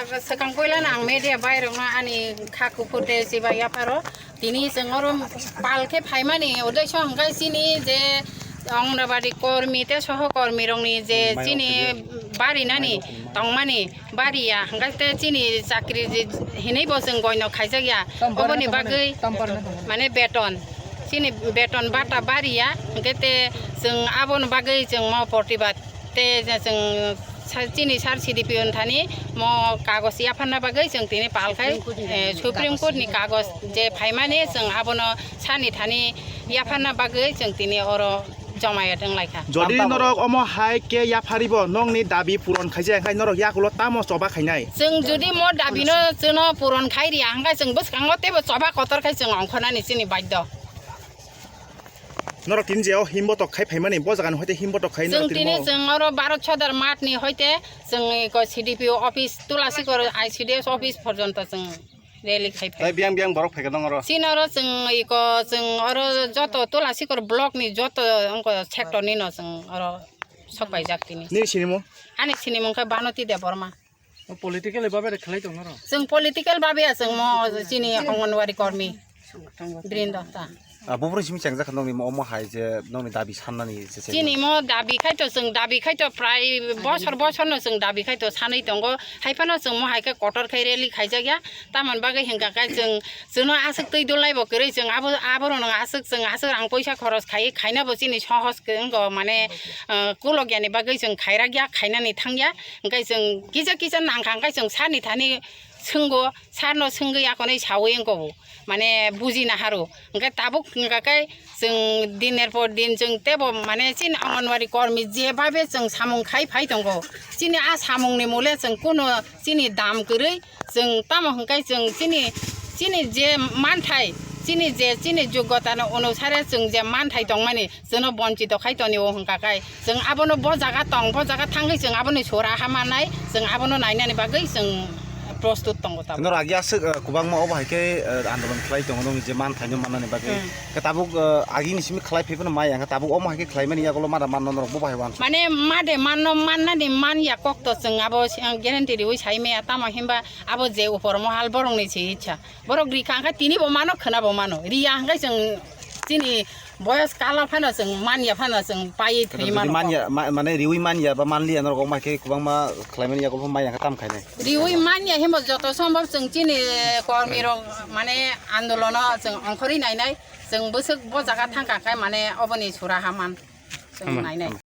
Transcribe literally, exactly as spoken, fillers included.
Swkang puila no ang media bai rok no ani kha kuphur de chiba yapharo. Tini chwng oro pal khe phaimani uddesho hwnkhe chini je Anganwadi kormi tei sohokormi rokni je chini barinani tongmani bariya hwnkhe tei chini chakri hinwi bo chwng goino khaijakya. Oboni bagwi mane beton, chini beton bata bariya hwnkhe tei chwng aboni bagwi chwng mo protibad. Tei je chwng sa-, chini sir C D P O ni thani mo kagoj yapharna bagwi chwng tini pal khai, eh, Supreme Court ni kagoj je phaimani chwng abono sani thani yapharna bagwi chwng tini oro jomayat wng lai kha. Jodi norok omo hai khe yapharibo nokni dabi puron khaijak hai norok yakulo tamo choba khainai? Chwng jodi mo dabi no chwngno puron khai riya hwnkhe chwng bwskango teibo choba kotor khai chwng ongkhornani chini baidho. Norok tini je o himbotok khai phaimani, bo jagani hoite himbotok khai norok Chwng tini tini mo chwng oro Bharat Sadar Math ni hoite chwng eko C D P O office Tulasikor I C D S office porjonto chwng rally khai phai. Tai biyang biyang borok phaikha nang oro? Chini oro chwng eko chwng oro joto Tulasikor block ni joto ongko sector ni no chwng oro sok paijak tini. Nini sinimo? Ani sinimung khe Banoti Debbarma. O political babe re khlai tong noro? Chwng political babe ya chwng mo chini Anganwadi kormi. Brin Dutta. Ah, buphuru simi chengjak kha nokni mo omo hai je nokni dabi sannani je se. Chini mo dabi khai to chwng dabi khai to prai bosor bosor no chwng dabi khai to sanwi tongo. Hai phano chwng mo hai khe kotor khai rally khaijak ya. Tamoni bagwi hwnkha khe chwng, chwngno aswk twi dulai bo kwrwi chwng abo, aborokno aswk chwng aswk rang poisa khoros khai khaina bo chini sohos khe wngo mane, ah, kolok yani bagwi chwng khairak ya khainani thang ya. Hwnkhe chwng kisa kisa nangkha hwnkhe chwng sani thani swnggo, sarno swngwi akonwi sawi wngkho bo, mane buji naharo. Hwnkhe tabuk hwnkha khe chwng diner por din chwng teibo mane chini Anganwadi kormi jebabe chwng samung khai phai tongo. Chini a samungni mole chwng kuno chini dam kwrwi chwng tamo hwnkhe chwng chini, chini je manthai, chini je chini jogotano onusare chwng je manthai tongmani, chwngno bonchito khai tonio hwnkha khe, chwng abono bo jaga tong, bo jaga thangwi chwng aboni sora ha mannai, chwng abono nainani bagwi chwng prostut tongo tabuk. Norok agi aswk, eh, kwbangma obo hai khe, eh, andolon khlai tongo, nokni je manthaino mannani bagwi. Hmm. Khe tabuk, eh, agini simi khlai phaiphano maya, khe tabuk omo hai khe khlaimani yagulo mada manno norok bo bahai uansuk. Mane made manno mannani man ya kok to chwng abo, eh, guarantee riwi sai maya, tamo himba abo je upor mohal borokni se ichha. Borok rikha hwnkhe tini bo mano, khwna bo mano. Riya hwnkhe chwng chini boyos kalo phano chwng manya phano chwng paiwi thwi mano. Manya, ma-, mane riwi manya ba manliya norok wngma khe kwbangma khlaimani yago pho manya khe tam khainai. Riwi manya himbo joto sombhob chwng chini kormi rok mane andolono chwng ongkhorwi nainai. Chwng bwswk bo jaga thangkha khe mane oboni sura ha man chwng nainai.